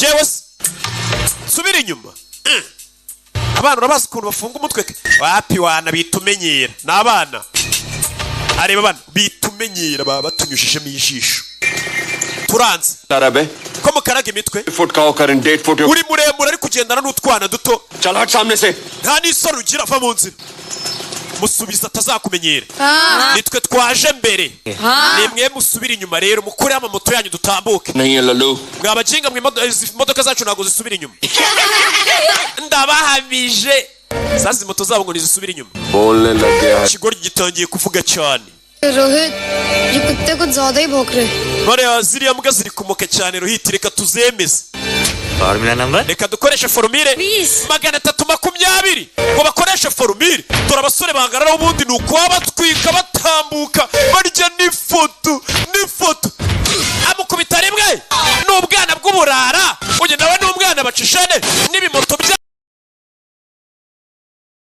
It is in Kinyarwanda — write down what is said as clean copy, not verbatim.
Jewe se nsubire inyuma? Abana urabazi ukuntu bafunga umutwe. Wapi wana, bita umenyera, ni abana. Areba abana bita umenyera, baba batunyujijemo ijisho, turanze. तारा Ko mukaraga imitwe? Foot का होकर 1.5 foot. Uri muremure ari kugendana n'utwana duto. चल हट सामने से. Nta n'isoni ugira, va mu nzira. Musubiza atazakumenyera. Nitwe twaje mbere, nimwe musubire inyuma rero, mukureho amamoto yanyu dutambuke. नहीं है Lallu. Mwabaginga mwe, izi modoka zacu ntabwo zisubira inyuma, ndabahamije. Sasa moto zabo ngo ntizisubire inyuma. बोलने लग गया है. Ikigoryi gitangiye kuvuga cyane. Rohit, ये कुत्ते कुछ ज्यादा ही भौंक रहे. Bariya ziriya mbwa ziri kumoka cyane. Rohit, reka tuzemeze. Formula number. Reka dukoreshe formule 320 ngo bakoreshe formule. Dore abasore bahagarara, ubundi ni ukuba batwika batambuka barya n'ifoto n'ifoto. Amukubita rimwe, ni ubwana bw'uburara. Uyu nawe ni umwana, bacishane n'ibimoto bya